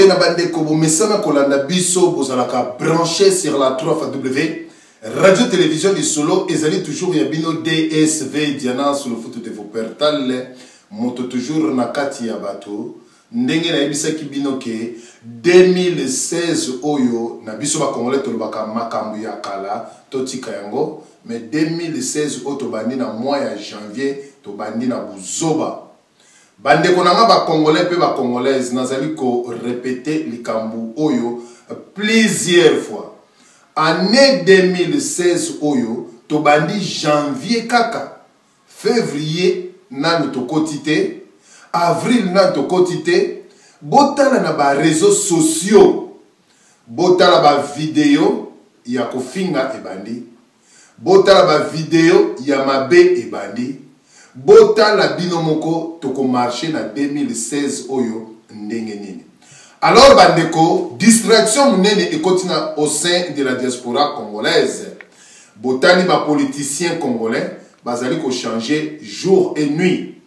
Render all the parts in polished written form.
Mbote na bandeko bomesana kolanda biso, bozalaka branché sur la 3 W Radio Télévision Lisolo. Ezali toujours ya bino DSV Diana Solofutu de Wuppertal, moto toujours na kati ya bato. Ndenge nayebisaki bino ke 2016 oyo na biso bakongolais tolobaka makambo ya kala, totika yango. Mais 2016 oyo tobandi na mois ya janvier, tobandi na buzoba. Bandeko na nga bacongolais mpe bacongolaise, nazali korepete likambo oyo plusieurs fois. Année 2016 oyo tobandi janvier kaka, février nanu tokoti te, avril nanu tokoti te. Botala na bareseau sociaux, botala bavideo ya kofinga ebandi, botala bavideo ya mabe ebandi. Botala bino moko, tokomarche na 2016 oyo ndenge nini? Alors bandeko, distraction monene ekoti na au sein de la diaspora congolaise. Botali bapoliticien congolais bazali kochanger jour et nuit.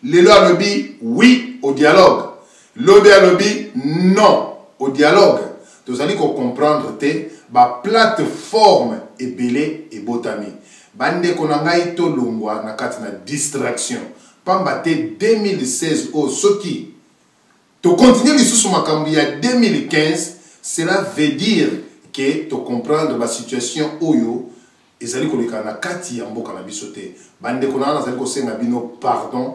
Lelo alobi oui au dialogue, lobi alobi non au dialogue. Tozali kocomprendre te. Baplateforme ebele ebotami. Bandeko na ngai, tolongwa na kati na distraction, pamba te 2016 oyo, soki tokontinue lisusu makambo ya 2015, cela veut dire ke tocomprendre basituation oyo ezali koleka na kati ya mboka na biso te. Bandeko na nga, nazali kosenga bino pardon,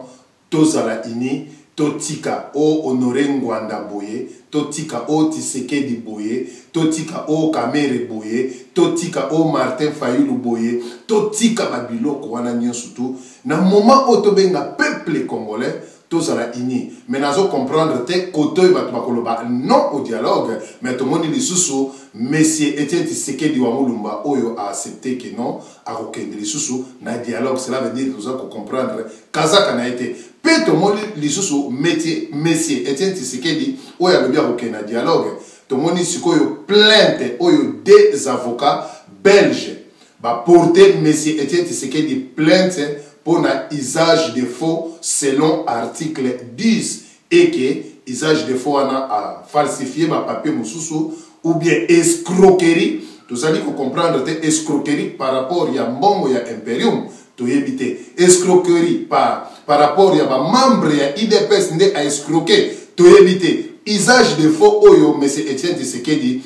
tozala uni. Totika o Honore Ngwanda boye, totika o Tshisekedi boye, totika o Kamerhe boye, totika o Martin Fayulu boye, totika babiloko wana nyonso. Tu na moment oyo tobenga peuple congolais tozala uni. Mais nazo comprendre te kote oyo bato bakoloba non au dialogue, mais tomoni lisusu monsieur Etienne Tshisekedi wa Mulumba oyo aaccepte ke non, akokende lisusu na dialogue. Cela veut dire toza kocomprendre kazaka na ye te. Mpe tomoni lisusu monsieur Etienne Tshisekedi oyo alobi akokende na dialogue, tomoni sikoyo plainte oyo des avocats belges baporte monsieur Etienne Tshisekedi plainte mpona usage de faux selon article 10, et ke usage de faux wana afalsifie bapapier mosusu ou bien escroquerie. Tozali kocomprendre te. Escroquerie par rapport ya mbongo ya imperium, toyebi te. Escroquerie par rapport ya bamembre ya UDPS nde aescroke, toyebi te. Usage de faux oyo monsieur Etienne Tshisekedi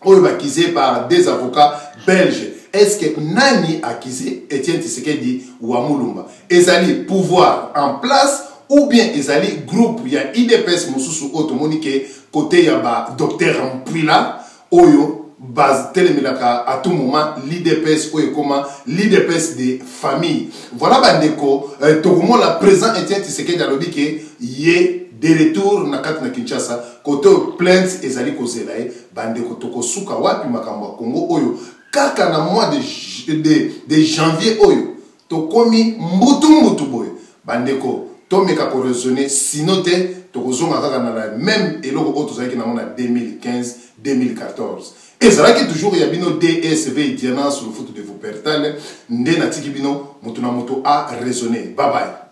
oyo baccusé par des avocats belges, est-ce que nani accusé Etienne Tshisekedi wa Mulumba? Ezali pouvoir en place ou bien ezali groupe ya UDPS mosusu oyo tomoni ke côté ya badocteur Mpwila oyo batelemelaka à tout moment l'UDPS oyo ekoma l'UDPS de famille? Voilà bandeko, tokomona président Etienne Tshisekedi alobi ke ye de retour na kati na Kinshasa, kote oyo plainte ezali kozela ye. Bandeko, tokosuka wapi makambo ya Congo oyo? Kaka na mois de janvier oyo tokomi mbutu mbutu boye. Bandeko, tomeka koraisonner, sinon te tokozonga kaka na la même eloko oyo tozalaki nango na 2015 2014. Ezalaki toujours ya bino DSV Diana Sulufutu de Wuppertal. Nde natiki bino, moto na moto a raisonner. Bye bye.